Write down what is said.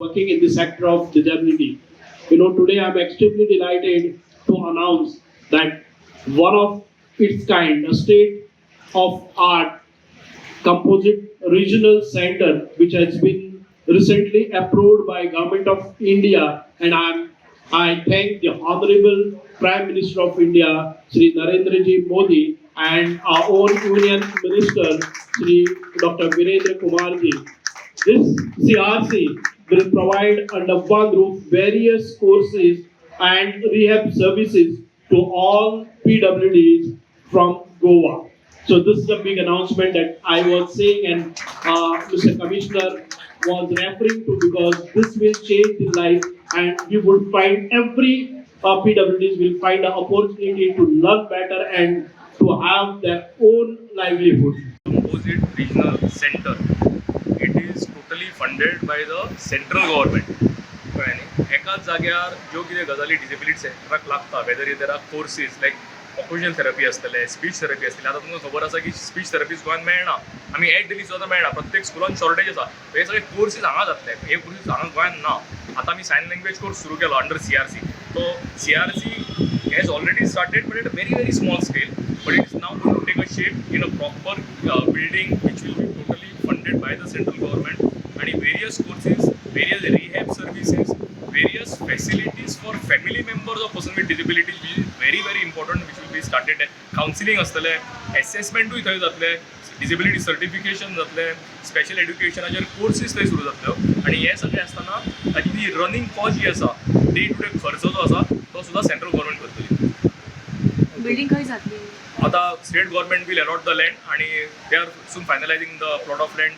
Working in the sector of disability. Today I'm extremely delighted to announce that one of its kind, a state of art composite regional center, which has been recently approved by Government of India, and I thank the Honorable Prime Minister of India, Sri Narendra Ji Modi, and our own Union Minister, Sri Dr. Virendra Kumar Ji. This CRC will provide under one roof various courses and rehab services to all PWDs from Goa. So this is a big announcement that I was saying, and Mr. Commissioner was referring to, because this will change the life and you would find every PWDs will find an opportunity to learn better and to have their own livelihood. Composite Regional Center. It is totally funded by the central government. कळ्ळें न्ही? एकाच जाग्यार ज्यो कितें गजाली disability सेंटराक लागता, whether there are courses like occupational therapy आसतले, speech therapy आसतली. आतां तुमकां खबर आसा की स्पीच थेरपीज गोंयांत मेळना. आमी एड दिली सुद्दां मेळना. प्रत्येक स्कुलान शॉर्टेज आसा. हे सगळे कोर्सीस हांगा जातले. हे कोर्सीस हांगा गोंयांत ना. आतां आमी सायन लँग्वेज कोर्स सुरू केलो अंडर सीआरसी. तो CRC has already started, but at a very, very small scale, but it is now going to take a shape in a proper building which will be totally funded by the central government. And various courses, various rehab services, various facilities for family members of person with disabilities, which is very, very important, which will be started. Counseling आसतलें, assessmenटूय थंय जातलें, disability certification जातलें, special एड्युकेशनाचेर courses थंय सुरू जातल्यो. आनी हें सगळें आसतना ताची ती रनिंग कॉस्ट जी आसा, डे टू डे खर्च जो आसा, तो सुद्दां सेंट्रल गव्हर्मेंट करतली. बिल्डिंग खंय जातली? आता state government will allot the land आणि they are soon finalizing the plot of land.